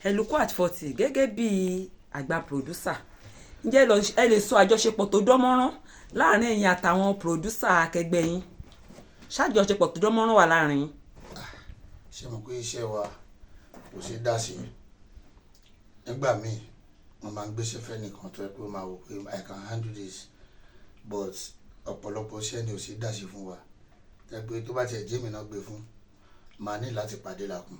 Ẹ̀lùkọ́ at 40, gẹ́gẹ́ bí àgbà producer, ǹjẹ́ ẹ lè sọ àjọṣepọ̀ tó dán mọ́rán láàrin ẹ̀yin àtàwọn producer akẹgbẹ́ yín? Ṣàjọṣepọ̀ tó dán mọ́rán wà láàrin yín? Ṣé mo pé iṣẹ́ wa kò ṣeé dá sí. Nígbà míì, wọ́n máa ń gbéṣẹ́ fẹ́ nìkan tó yẹ pé ó máa wò pé, "I can handle this," but ọ̀pọ̀lọpọ̀ iṣẹ́ ni ò ṣeé dá sí fún wa. Tẹ́ pé tó bá tiẹ̀ jẹ́ mi náà gbé fún, màá ní láti pàdé Lakùn.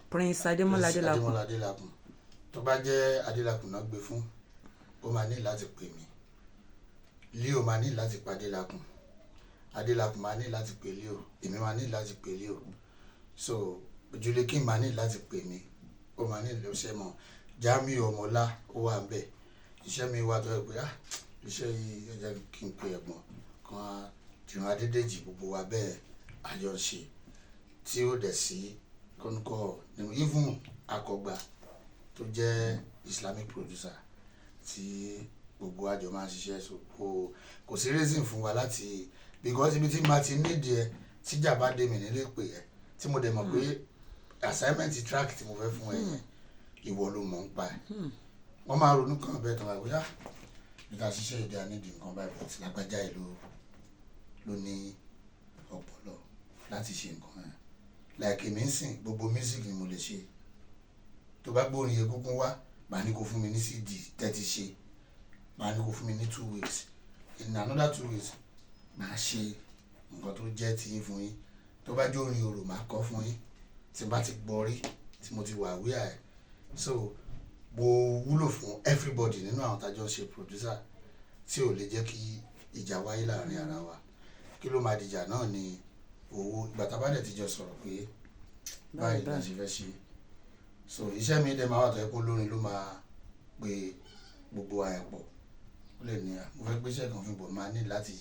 Prince Adémọ́lá Adélakùn. Adémọ́lá Adélakùn. Tó bá jẹ́ Adélakùn náà gbé fún, ó máa ní láti pè mí. Leo máa ní láti pàdé Lakùn, Adélakùn máa ní láti pè Leo, èmi máa ní láti pè Leo, so Julie King máa ní láti pè mí, ó máa ní ìlú mọ́. Jamiu Ọmọlá, ó wà ń bẹ̀. Iṣẹ́ mi wà tó yẹ pé, ah, iṣẹ́ yìí, ẹ jẹ́ kí n pe ẹ̀gbọ́n kan á Tìrun Adédèjì. Gbogbo wa bẹ́ẹ̀ àjọ ṣe tí ó dẹ̀ sí kọ́ńkọ́. Even Akọgbà tó jẹ́ Islamic producer tí gbogbo àjọ máa ń ṣiṣẹ́, so kò sí reason fún wa láti, because ibi tí màá ti nídìí ẹ, tíjà bá dé mi nílé pè ẹ, tí mo dẹ̀ mọ̀ pé assignment track tí mo fẹ́ fún ẹ yẹn, ìwọ ló mọ̀ ń pa ẹ̀. Wọ́n máa ronú kàn bẹ́ẹ̀ tó máa wí, ah, níta ṣiṣẹ́ ìdí ànídìí nǹkan báyìí, but lágbájá yìí ló ní ọpọlọ láti ṣe nǹkan yẹn. Like èmi ń sìn, gbogbo music ni mo lè ṣe. Tó bá gbórin egúngún wá, màá ní kó fún mi ní CD tẹ́tí ṣe, màá ní kó fún mi ní 2 weeks. In another 2 weeks, màá ṣe nǹkan tó jẹ́ tiyín fún yín. Tó bá jó orin orò, màá kọ fún yín tí n bá ti gbọ́ rí, tí mo ti wà wíà ẹ̀. So mo wúlò fún everybody nínú àwọn tájọ́ ń ṣe producer, tí ò lè jẹ́ kí ìjà wáyé láàrin ara wa. Kí ló máa dìjà náà ni owó. Ìgbà tá a bá dẹ̀ ti jọ sọ̀rọ̀ pé báyìí la ṣe fẹ́ ṣe. So iṣẹ́ mi dẹ̀ máa wà tó yẹ kó lórin ló máa pe gbogbo wa yẹn pọ̀. Ó lè ní à, mo fẹ́ gbéṣẹ́ kan fún bọ̀, máa ní láti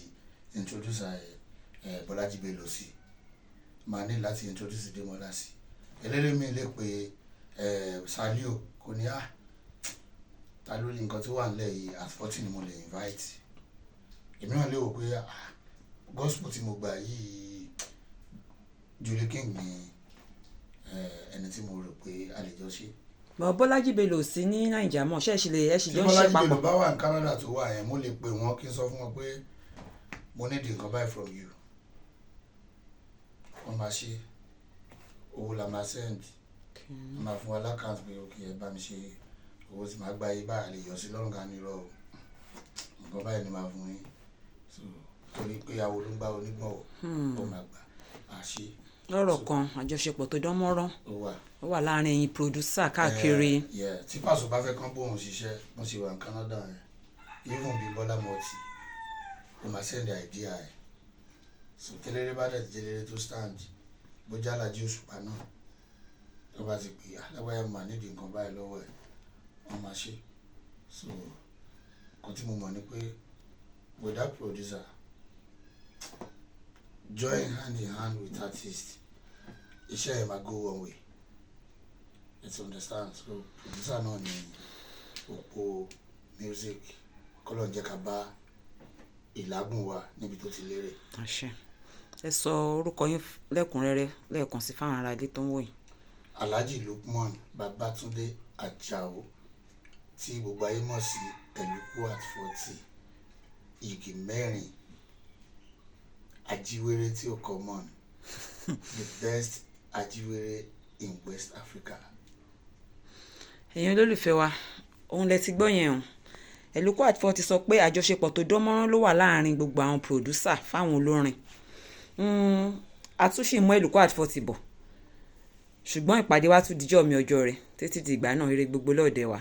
introduce ẹ Bọ́lájí Bello sí, máa ní láti introduce Démọ́lá sí. Eléré mi lè pe Saliu, kò ní à, ta ló ní nǹkan tó wà nílẹ̀ yìí, at 40 ni mo lè invite. Èmi náà lè wò pé, ah, gospel tí mo gbà yìí, Julie King ni ẹni tí mo rò pé a lè jọ ṣe. Bọ̀ Bọ́lájí Bello sí ní Nàìjà mọ̀, ṣé ẹ ṣì lè ẹ ṣì Tí jọ ń ṣe Bọ́lájí papọ̀? Bello bá wà ní Canada tó wà yẹn, mo lè pè wọ́n kí n sọ fún wọn pé mo need nǹkan báyìí from you. Wọ́n máa ṣe, owó la máa send, wọ́n máa fún wa l'account pé, "Ok, ẹ bá mi ṣe owó tí màá gba yìí báyìí." Lè yọ sí lọ́rùn ká ní irọ́ o, nǹkan báyìí ni màá fún yín. So torí pé awo ló ń gbá onígbọ̀wọ́, ó máa gbà á ṣe. Lọ́rọ̀ kan, àjọṣepọ̀ tó dán mọ́rán ó wà. Ó wà láàrin ẹ̀yin producer káàkiri. Yeah, tí Pàṣọ bá fẹ́ kán bóun ṣiṣẹ́, wọ́n ṣe wà ní Canada yẹn, even bí Bọ́lá Mọ́tì, ó máa send idea ẹ̀. So tẹ́lẹ̀rẹ́ bá dẹ̀ jẹ́lẹ́rẹ́ tó stand, bójá Alájí Òṣùpá náà tó bá ti pè alágbáyà, mà nídìí nǹkan báyìí lọ́wọ́ ẹ̀, wọ́n máa ṣe. So nǹkan tí mo mọ̀ ni pé without producer join hand in hand with artist, iṣẹ́ ẹ̀ máa go one way. You understand? So producer náà ni òpó music. Kọ́lọ̀ ń jẹ́ ká bá ìlágùn wa níbi tó ti lérè. Àṣẹ. Ẹ sọ orúkọ yín lẹ́kùnrẹ́rẹ́ lẹ́ẹ̀kan sí fáwọn ará ilé tó ń wò yín. Alhaji Lukman Babatunde Ajao, tí gbogbo ayé mọ̀ sí Ẹ̀lùkú at 40, igi mẹ́rin ajíwèrè tí ó common, the best ajíwèrè in West Africa. Ẹ̀yin olólùfẹ́ wa, òun lẹ ti gbọ́ yẹn o. Ẹ̀lùkú at 40 sọ pé àjọṣepọ̀ tó dán mọ́rán ló wà láàrin gbogbo àwọn producer fáwọn olórin. Àtúnṣe mú Ẹ̀lùkú at 40 bọ̀, ṣùgbọ́n ìpàdé wa tún dijọ́ mi ọjọ́ rẹ̀. Títí di ìgbà náà, ire gbogbo lọ́ọ̀dẹ̀ wa.